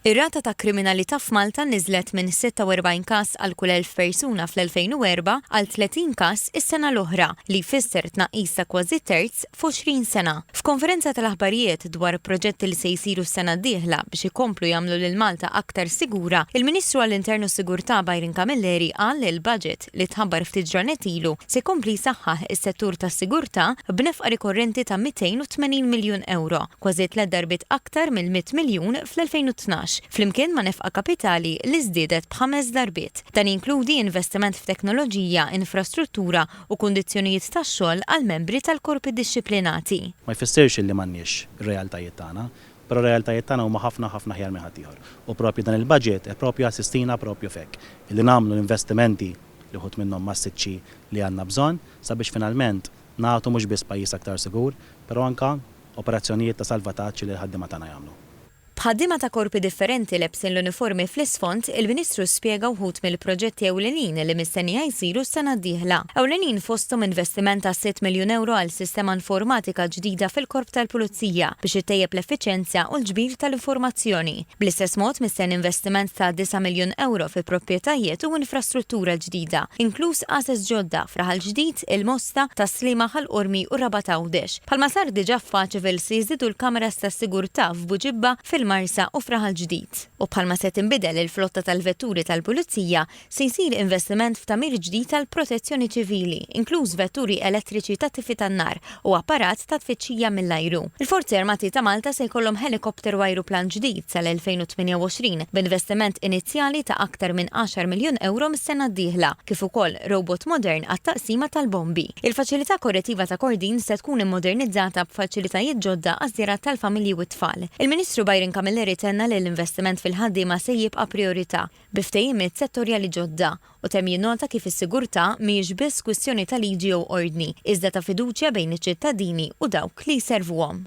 Ir-rata ta' kriminalità f'Malta niżlet minn 46 każ għal kull 1,000 persuna fl-2004 għal 30 każ is-sena l-oħra, li jfisser tnaqqis ta' kważi terz f'20 sena. F'konferenza tal-aħbarijiet dwar proġetti li se jsiru s-sena d-dieħla biex ikomplu jagħmlu lil Malta aktar sigura, il-Ministru għall-Intern u s-Sigurtà Byron Camilleri qal li l-budget li tħabbar ftit ġranet ilu se jkompli jsaħħaħ is-settur tas-sigurtà b'nefqa rikorrenti ta' 280 miljun ewro, kważi tliet darbiet aktar mill-100 miljun fl-2012, flimkien ma' nefqa kapitali li żdiedet b'ħames darbiet. Dan jinkludi investiment f'teknoloġija, infrastruttura u kundizzjonijiet tax-xogħol għall-membri tal-korpi dixxiplinati. Ma jfissirx illi m'għandniex ir-realtajiet tagħna, Però r-realtajiet tagħna huma ħafna ħafna aħjar minn ħaddieħor. U propju dan il-budget qed propju jassistina propju f'hekk, illi nagħmlu l-investimenti li wħud minnhom massiċċi li għandna bżonn sabiex finalment nagħtu mhux biss pajjiż aktar sigur, però anke operazzjonijiet ta' salvataġġ li l-ħaddiema tagħna jagħmlu. B'ħaddiema ta' korpi differenti lebsin l-uniformi fl-isfond, il-Ministru spjega wħud mill-proġetti ewlenin li mistennija jsiru s-sena d-dieħla. Ewlenin fosthom investiment ta' sitt miljun ewro għal sistema informatika ġdida fil-Korp tal-Pulizija biex ittejjeb l-effiċjenza u l-ġbir tal-informazzjoni. Bl-istess mod mistenni investiment ta' disa' miljun ewro fi proprjetajiet u infrastruttura ġdida, inkluż għases ġodda f'Raħal Ġdid, il-Mosta, Tas-Sliema, Ħal Qormi u Rabat Għawdex. Bħalma sar diġà f'Paceville se jiżdiedu l-kameras tas-sigurtà f'Buġibba, fil-Marsa u f'Raħal Ġdid. U bħalma se tinbidel il-flotta tal-vetturi tal-Pulizija, se jsir investiment f'tagħmir ġdid għall-protezzjoni ċivili, inkluż vetturi elettriċi ta' tifi tan-nar u apparat ta' tfittxija mill-ajru. Il-Forzi Armati ta' Malta se jkollhom ħelikopter u ajruplan ġdid sal-2028 b'investiment inizjali ta' aktar minn għaxar miljun ewro mis-sena d-dieħla, kif ukoll robot modern għat-taqsima tal-bombi. Il-Faċilità Korrettiva ta' Kordin se tkun immodernizzata b'faċilitajiet ġodda għaż-żjarat tal-familji u t-tfal. Il-Ministru Byron Camilleri tenna li l-investiment fil-ħaddiema se jibqa' prijorità, bi ftehimiet settorjali ġodda, u temm jinnota kif is-sigurtà mhijiex biss kwistjoni ta' liġi jew ordni, iżda ta' fiduċja bejn iċ-ċittadini u dawk li jservuhom.